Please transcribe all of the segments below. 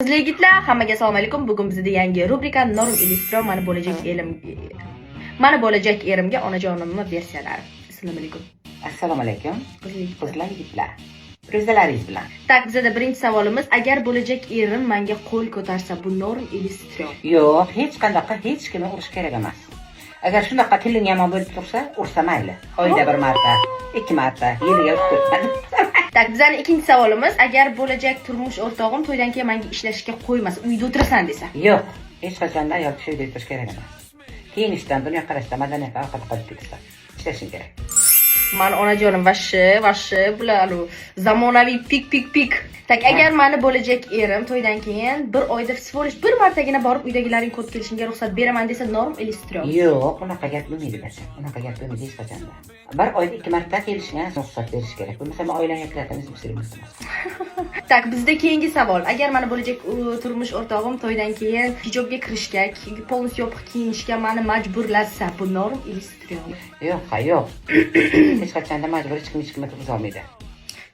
Qizlar, yigitlar, hammaga assalomu alaykum. Bugun bizda yangi rubrika "Норм или стрём", mani bo'lajak erimga onajonimni versiyalari. Assalomu alaykum. Assalomu alaykum. Qizlar, yigitlar. Qizlar, yigitlar. Ro'zalaringiz bilan. Так, bizada birinchi savolimiz: agar bo'lajak erim menga qo'l ko'tarsa, bu норм или стрём? Yo'q, hech qanaqa hech kimni urish kerak emas. Agar shunaqa tiling yomon bo'lib tursa, ursa mayli. Oyda bir marta, ikki marta, yiliga uch to'rt marta. Так, bizani ikkinchi savolimiz: agar bo'lajak turmush o'rtog'im to'ydan keyin menga ishlashga qo'ymasa, uyda o'tirasan desa. Yo'q, hech qachonda ayol kishi uyda o'tirish kerak emas. Kiyinishdan, dunyoqarashdan, madaniyatdan orqada qolib ketasan. Ishlashing kerak. Mani onajonim вообще, вообще bular zamonaviy пик, пик, пик. Так, agar mani bo'lajak erim to'ydan keyin bir oyda всего лишь bir martagina borib uydagilaring ko'rib kelishingga ruxsat beraman desa, норм или стрём? Yo'q, unaqa gap bo'lmaydi, bacham. Unaqa gap bo'lmaydi hech qachonda. Bir oyda ikki marta kelishga ruxsat berish kerak. Bo'lmasa men oilani yaklatamiz. Так, bizda keyingi savol: agar mani bo'lajak turmush o'rtog'im to'ydan keyin hijobga kirishga, полностью yopiq kiyinishga mani majburlasa, bu норм или стрём? Yo'q, ha, yo'q. Hech qachonda majbur hech kim hech kimni turg'iza olmaydi.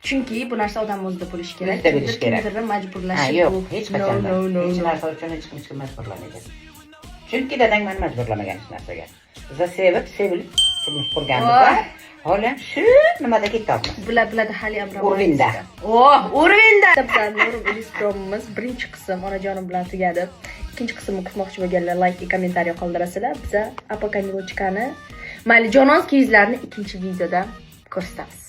Chunki bu narsa odam o'zida bo'lishi kerak. O'zida bo'lishi kerak. Kimdirni majburlashi Ha, yo'q, bu hech qachonda. No, no, no, Hech no. narsa uchun hech kim hech kim majburlamaydi. Chunki dadang meni majburlamagan hech narsaga. Biz sevib, sevilib turmush qurganmiz. Oh. Hali ham shu nimada ketyapmiz. Bular biladi hali ham. Уровень da. Oh, уровень da. Bizani норм или стрём imiz birinchi qism onajonim bilan tugadi. Ikkinchi qismni kutmoqchi bo'lganlar layk, kommentariy qoldirasizlar. Biza apa Kamilochkani, mayli, jononskiy yuzlarni ikkinchi videoda ko'rsatamiz.